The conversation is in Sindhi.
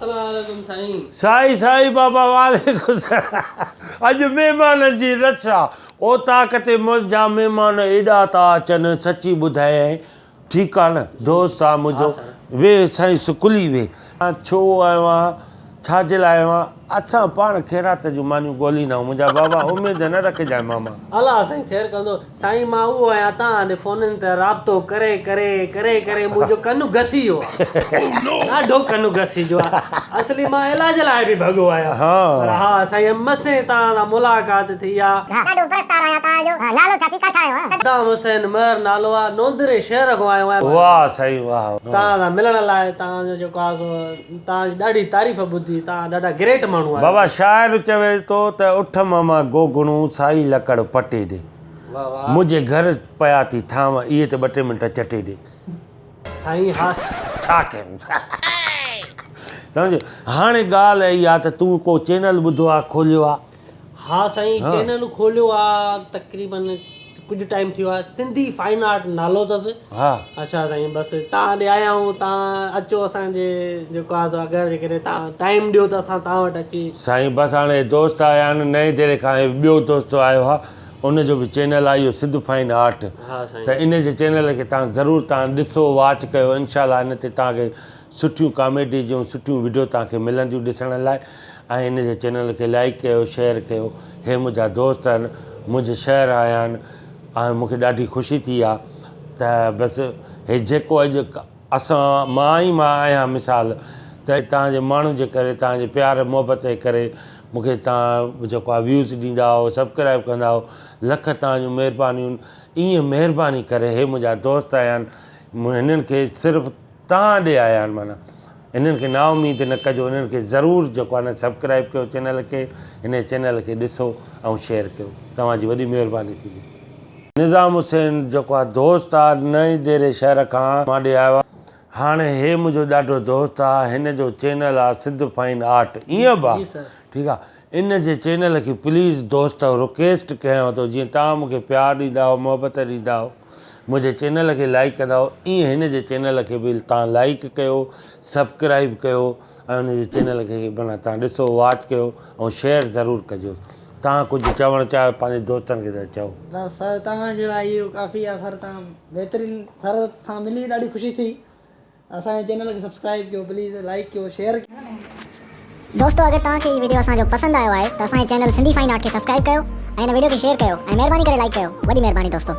السلام عليڪم سائين. سائين سائين بابا وعليڪم السلام اڄ مهمانن جي رڇ آ اوطاق تي منهنجا مهمان ايڏا ٿا اچن سچي ٻڌايانء ٺيڪ آ نه دوست آ منهنجو ويهه سائين سڪلي ويهه. ڇو آيو آهان ڇا جي لاء آيو آهان اسان پاڻ خيرات جون مانيون ڳوليندا آهيون منهنجا بابا اميد نه رکجانء ماما. الله سائين خير ڪندو. سائين مان اهو آهيان تان ڏي فونن تي رابطو ڪري ڪري ڪري ڪري منهنجو ڪن گسي ويو آ ڏاڍو ڪن گسي ويو آ اصلي مان علاج لاء به ڀڳو آهيان پر ها سائين مسين تان سان ملاقات ٿي آ. ڏاڍو پرستار آهيان تان جو نالو ڇا ٿي ڪاٺ آيو آ. صدام حسين مهر نالو آ نوندري شهر کان آيو آهيان. واه سائين واه. تان سان ملڻ لاء تان جو جيڪو آ سو تان جي ڏاڍي تعريف ٻڌي تان ڏاڍا گريٽ ماڻهو آهيو. بابا شاعر چوي ٿو ته اٺ ماما گوگڻو سائي لڪڙ پٽي ڏي. منهنجي گهر پيا ٿي ٿانو اهي ته ٻه ٽي منٽ چٽي ڏي. سائين ها. ڇا ڪيون سمجهه هاڻي ڳالهه اها ته تون ڪو چينل ٻڌو آ کوليو آ. ها سائين چينل کوليو آ تقريبن ڪجهه ٽائيم ٿيو آ سنڌي فائن آرٽ نالو اٿس. ها. اڇا سائين بس تان ڏي آيا آهيون تان اچو اسان جي جيڪو آ سو اگر جيڪڏهن تان ٽائيم ڏيو ته اسان تان وٽ اچي. سائين بس هاڻي دوست آيا آهن نئين ديري کان هي ٻيو دوست آيو آ ان جو به چينل آ اهو سنڌ فائن آرٽ ته ان جي چينل کي تان ضرور تان ڏسو واچ ڪيو انشاء الله ان تي تان کي سٺيون ڪاميڊي جون سٺيون وڊيو تان کي ملنديون ڏسڻ لاء ۽ ان جي چينل کي لائيڪ ڪيو شيئر ڪيو هي منهنجا دوست آهن منهنجي شهر آيا آهن ۽ مون کي ڏاڍي خوشي ٿي آ ته بس هي جيڪو اڄ اسان مان ئي مان آهيان مثال ته تان جي ماڻهن جي ڪري تان جي پيار محبت جي ڪري مون کي تان جيڪو آ ويوز ڏيندا آهو سبڪرائب ڪندا آهو لک تان جون مهربانيون ائين مهرباني ڪري هي منهنجا دوست آيا آهن هنن کي صرف تان ڏي آيا آهن معنيٰ هنن کي نااميد نه ڪجو هنن کي ضرور جيڪو آهي نه سبڪرائب ڪيو چينل کي هن چينل کي ڏسو ۽ شيئر ڪيو توهان جي وڏي مهرباني ٿيندي. نظام حسين جيڪو آ دوست آ نئين ديري شهر کان مان ڏي آيو آ هاڻي هي منهنجو ڏاڍو دوست آ هن جو چينل آ سنڌ فائن آرٽ ائين به آ ٺيڪ آ ان جي چينل کي پليز دوست رڪيسٽ ڪيان ٿو جيئن توهان مونکي پيار ڏيندا آهيو محبت ڏيندا آهيو منهنجي چينل کي لائيڪ ڪندا آهيو ائين هن جي چينل کي به توهان لائيڪ ڪيو سبڪرائب ڪيو ۽ ان جي چينل کي معنيٰ توهان ڏسو واچ ڪيو ۽ شيئر ضرور ڪجو توهان ڪجهه چوڻ چاهيو پنهنجي دوستن کي ته چئو. بس سر توهان جي لاء اهو ڪافي آهي سر توهان بهترين سر سان ملي ڏاڍي خوشي ٿي اسان جي چينل کي سبسڪرائب ڪيو پليز لائيڪ ڪيو شيئر ڪيو. دوستو اگر توهان کي هي وڊيو اسان جو پسند آيو آهي ته اسان جي چينل سنڌي فائن آرٽ کي سبسڪرائب ڪيو ۽ هن وڊيو کي شيئر ڪيو ۽ مهرباني ڪري لائيڪ ڪيو وڏي مهرباني دوستو.